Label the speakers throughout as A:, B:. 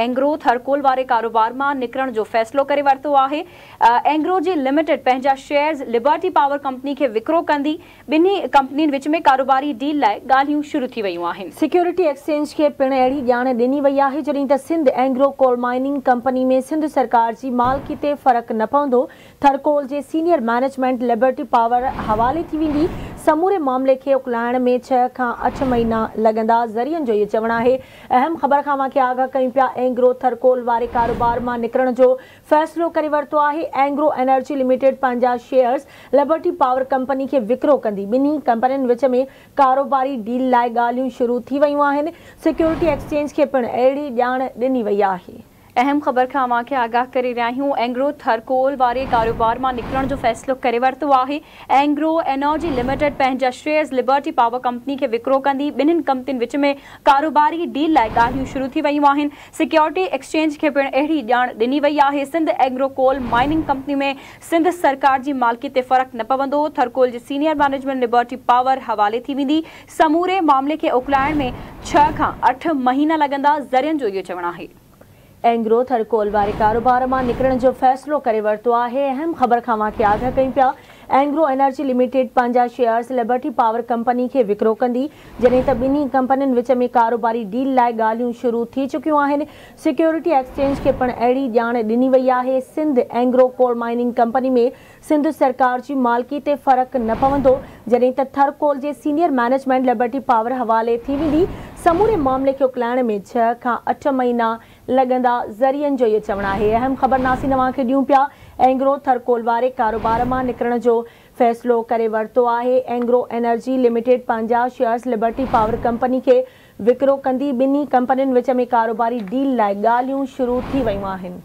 A: اينگرو ٿرڪول واري ڪاروبار مان نڪرڻ جو فيصلو ڪري ورتو آهي. اينگرو جي لميٽيڊ پنهنجا شيئرز لبرٽي پاور ڪمپني کي وڪرو ڪندي. ٻنهي ڪمپنين وچ ۾ ڪاروباري ڊيل لاء ڳالهيون شروع ٿي ويون آهن.
B: سيڪيورٽي ايڪسچينج کي پڻ اهڙي ڄاڻ ڏني وئي آهي، جڏهن ته Sindh Engro coal mining company ۾ Sindh سرڪار جي مالڪي تي فرق نه پوندو. ٿرڪول جي سينيئر مئنيجمينٽ لبرٽي پاور حوالي ٿي ويندي. سموري معاملي کي اڪلائڻ ۾ 6 کان 8 مهينا لڳندا، ذريعن جو اهو چوڻ آهي. اهم خبر کان اوهان کي آگاهه ڪيون پيا، اينگرو ٿرڪول واري ڪاروبار مان نڪرڻ جو فيصلو ڪري ورتو آهي. اينگرو انرجي لميٽيڊ پنهنجا شيئرز لبرٽي پاور ڪمپني کي وڪرو ڪندي. ٻنهي ڪمپنين وچ ۾ ڪاروباري ڊيل لاء ڳالهيون شروع ٿي ويون آهن. سيڪيورٽي ايڪسچينج کي پڻ اهڙي ڄاڻ ڏني وئي آهي.
A: اهم خبر کان اوهان کي آگاهه ڪري رهيا آهيون، اينگرو ٿرڪول واري ڪاروبار مان نڪرڻ جو فيصلو ڪري ورتو آهي. اينگرو انرجي لميٽيڊ پنهنجا شيئرز لبرٽي پاور ڪمپني کي وڪرو ڪندي. ٻنهين ڪمپنين وچ ۾ ڪاروباري ڊيل لاء ڳالهيون شروع ٿي ويون آهن. سيڪيورٽي ايڪسچينج کي پڻ اهڙي ڄاڻ ڏني وئي آهي. Sindh Engro coal mining company ۾ Sindh سرڪار جي مالڪي تي فرق نه پوندو. ٿرڪول جي سينيئر مئنيجمينٽ لبرٽي پاور حوالي ٿي ويندي. سموري معاملي کي اڪلائڻ ۾ 6 کان 8 مهينا لڳندا، ذريعن جو اهو چوڻ آهي.
B: اينگرو ٿرڪول واري ڪاروبار مان نڪرڻ جو فيصلو ڪري ورتو آهي. اهم خبر کان اوهان کي آگاهه ڪيون پيا، اينگرو انرجي لميٽيڊ پنهنجا شيئرز لبرٽي پاور ڪمپني کي وڪرو ڪندي، جڏهن ته ٻنهي ڪمپنين وچ ۾ ڪاروباري ڊيل لاء ڳالهيون شروع ٿي چڪيون آهن. سيڪيورٽي ايڪسچينج کي پڻ اهڙي ڄاڻ ڏني وئي آهي. Sindh Engro coal mining company ۾ Sindh سرڪار جي مالڪي تي فرق نه پوندو، جڏهن ته ٿرڪول جي سينيئر مئنيجمينٽ لبرٽي پاور حوالي ٿي ويندي. سموري معاملي کي اڪلائڻ ۾ 6 کان 8 مهينا لڳندا، ذريعن جو اهو چوڻ آهي. اهم خبر ناسين اوهان کي ڏيون پيا، اينگرو ٿرڪول واري ڪاروبار مان نڪرڻ جو فيصلو ڪري ورتو آهي. اينگرو انرجي لميٽيڊ پنهنجا شيئرز لبرٽي پاور ڪمپني کي وڪرو ڪندي. ٻنهي ڪمپنين وچ ۾ ڪاروباري ڊيل لاء ڳالهيون شروع ٿي ويون آهن.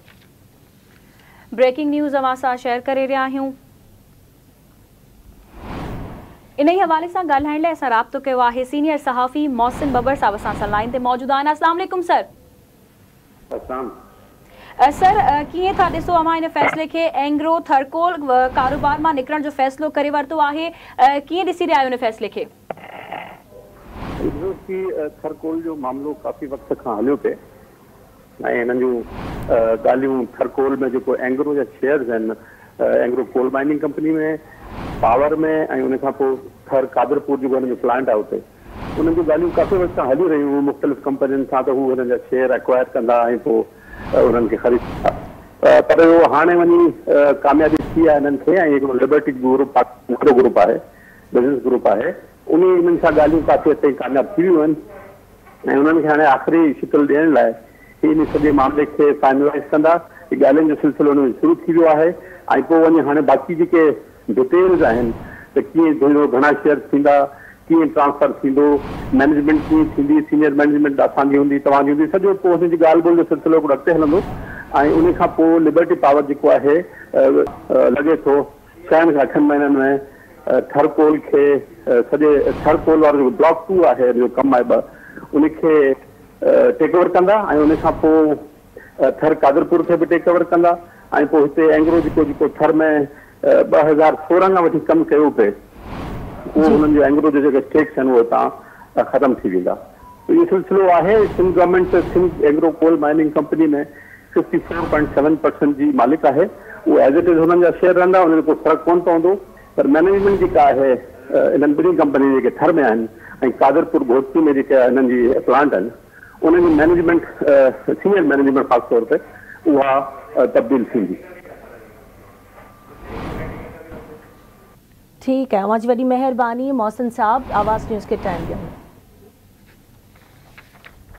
A: بريڪنگ نيوز اوهان سان شيئر ڪري رهيا آهيون. انهي حوالي سان ڳالهائڻ لاء اسان رابطو ڪيو آهي سينيئر صحافي محسن ٻٻر صاحب اسان سان لائين تي موجود آهن. السلام عليڪم سر.
C: السلام
A: سر، ڪيئن ٿا ڏسو اوهان ان فيصلي کي؟ اينگرو ٿرڪول ڪاروبار مان نڪرڻ جو فيصلو ڪري ورتو آهي، ڪيئن ڏسي رهيا آهيو ان فيصلي کي؟
C: ڏسو ڪي ٿرڪول جو معاملو ڪافي وقت کان هليو پئي ۽ هنن جون ڳالهيون ٿرڪول ۾ جيڪو اينگرو جا شيئرز آهن، Engro coal mining company ۾ power ۾ ۽ ان کان پوء ٿر قادرپور جيڪو هنن جو پلانٽ آهي اتي انهن جون ڳالهيون ڪافي وقت کان هلي رهيون هيون مختلف ڪمپنين سان ته هو هنن جا شيئر اڪوائر ڪندا ۽ پوء انهن کي خريد ڪندا، پر اهو هاڻي وڃي ڪاميابي ٿي آهي هنن کي ۽ هڪڙو لبرٽي گروپ وڏو گروپ آهي، بزنس گروپ آهي، انهي انهن سان ڳالهيون ڪافي حد تائين ڪامياب ٿي ويون آهن ۽ انهن کي هاڻي آخري شڪل ڏيڻ لاء هي ان سڄي معاملي کي فائنلائيز ڪندا. هي ڳالهين جو سلسلو ان ۾ شروع ٿي ويو آهي ۽ پوء وڃي هاڻي باقي جيڪي ڊيٽيلز آهن ته ڪيئن ٿيندو، گهڻا شيئرز ٿيندا، ڪيئن ٽرانسفر ٿيندو، مئنيجمينٽ ڪيئن ٿيندي، سينيئر مئنيجمينٽ اسان جي هوندي، توهان جي هوندي، سڄو پوء ان جي ڳالهه ٻولهه جو سلسلو هڪڙو اڳتي هلندو ۽ ان کان پوء لبرٽي پاور جيڪو آهي لڳي ٿو 6 کان 8 مهينن ۾ ٿر ڪول کي سڄي ٿر ڪول وارو جيڪو بلاڪ 2 آهي ان جو ڪم آهي 2 ان کي ٽيڪ اوور ڪندا ۽ ان کان پوء ٿر قادرپور کي به ٽيڪ اوور ڪندا ۽ پوء هتي اينگرو جيڪو جيڪو ٿر ۾ 2016 کان وٺي ڪم ڪيو پئي اهو هنن جو اينگرو جو جيڪي اسٽيڪس آهن اهي هتان ختم ٿي ويندا. ته اهو سلسلو آهي. Sindh government Sindh Engro coal mining company ۾ 54.7% جي مالڪ آهي. اهو ايز it is هنن جا شيئر رهندا، ان ۾ ڪو فرق ڪونه پوندو، پر مئنيجمينٽ جيڪا آهي انهن ٻنهي ڪمپنين جيڪي ٿر ۾ آهن ۽ قادرپور گهوٽڪي ۾ جيڪي انهن جي پلانٽ آهن انهن جي مئنيجمينٽ، سينيئر مئنيجمينٽ خاص طور تي اها تبديل ٿيندي.
B: ٺيڪ آهي، اوهان جي وڏي مهرباني محسن صاحب آواز نيوز کي ٽائيم ڏيڻ لاء.